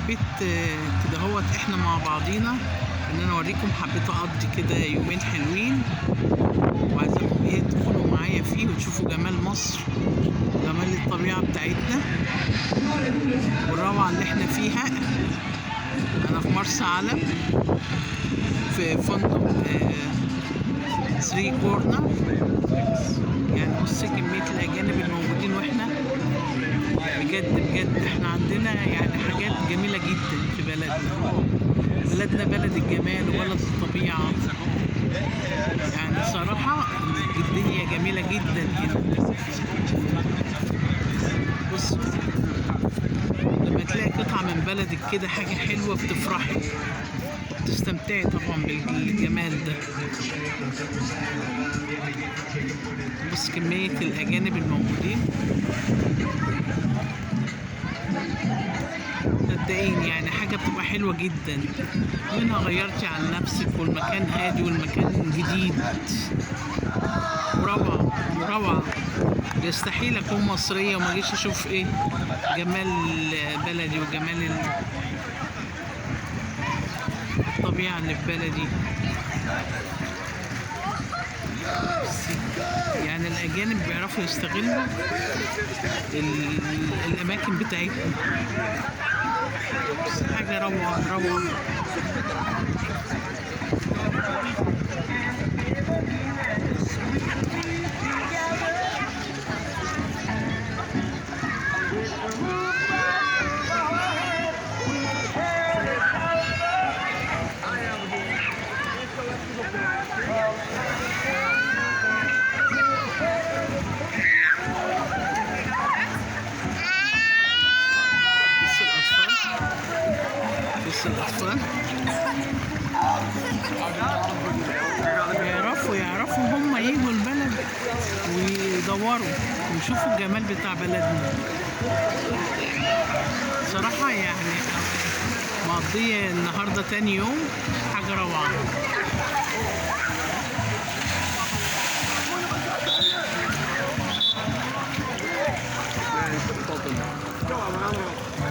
حبيت كده هوت احنا مع بعضينا ان انا اوريكم. حبيت اقضي كده يومين حلوين، وعايزاكم ايه تدخلوا معايا فيه وتشوفوا جمال مصر وجمال الطبيعة بتاعتنا والروعة اللي احنا فيها. انا في مرسى علم في فندق 3 Corner. يعني بصي كمية الأجانب الموجودين، واحنا بجد بجد احنا عندنا يعني حاجات جميلة جدا في بلدنا. بلدنا بلد الجمال وبلد الطبيعة، يعني صراحة الدنيا جميلة جدا هنا. بصوا لما تلاقي قطعة من بلدك كده حاجة حلوة بتفرحي وبتستمتعي طبعا بالجمال ده. بص كمية الأجانب الموجودين، صدقيني يعني حاجة بتبقى حلوة جدا. منها غيرتي عن نفسك، والمكان هادي والمكان جديد وروعة وروعة. يستحيل أكون مصرية وما أجيش أشوف إيه جمال بلدي وجمال الطبيعة اللي في بلدي. يعني الأجانب بيعرفوا يستغلوا الأماكن بتاعتهم. بس حاجة روعة روعة. بص الأطفال، بص الأطفال يعرفوا هم يجوا البلد ويدوروا ويشوفوا الجمال بتاع بلدنا. صراحة يعني مقضية النهاردة تاني يوم حاجة روعة.